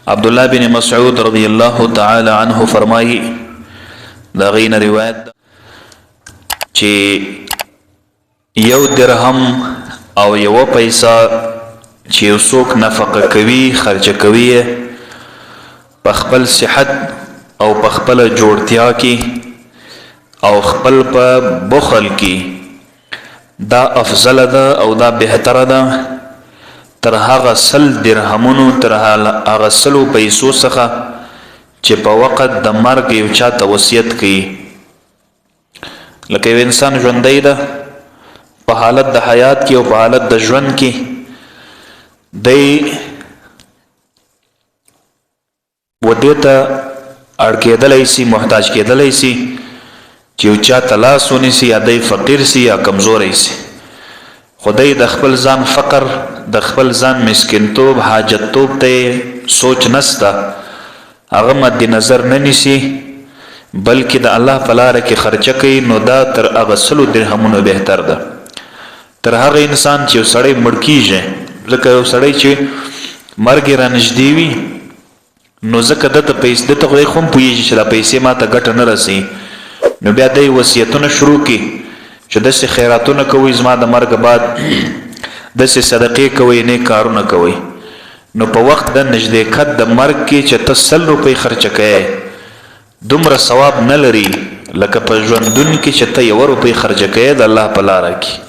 عبد الله بن مسعود رضی الله تعالی عنه فرمایي، دا غین روایت چې یو درهم او یو پیسه چې یو څوک نفقه کوي، خرچه کوي په خپل صحت او په خپل جوړتیا کې او خپل په بخل کې، دا افضل ده او دا بهتره ده تر هغه 100 درهمونو، تر هغه 100 پیسو څخه چې په وخت د مرګ یو چاته وصیت کوي. لکه یو انسان ژوندی ده، په حالت د حیات کې او په حالت د ژوند کې دی و دې ته اړ کېدلی سي، محتاج کېدلی سي چې یو چا ته لاس ونیسي، یا دی فقیر سي یا کمزوری سي، خو دی د خپل ځان فقر، د خپل ځان مسکینتوب، حاجتتوب ته سوچ نسته، هغه مد نظر نه نیسي، بلکې د الله په لاره کې خرچه کوي، نو دا تر هغه 100 درهمونو بهتر ده، تر هغه انسان چې یو سړی مړ کیږي. ځکه یو سړی چې مرګ یې رانږدې وي، نو ځکه دته پیسې، دته خو هم پوهېږي چې دا پیسې ما ته ګټه نه رسي، نو بیا دی وصیتونه شروع کړي چې داسې خیراتونه کوئ، زما د مرګ بعد داسې صدقې کوئ، نیک کارونه کوئ. نو په وخت د نږدېکت د مرګ کې چې ته 100 روپۍ خرچه کوې، دومره ثواب نه لري لکه په ژوندون کې چې ته 1 روپۍ خرچه کوې د الله په لاره کې.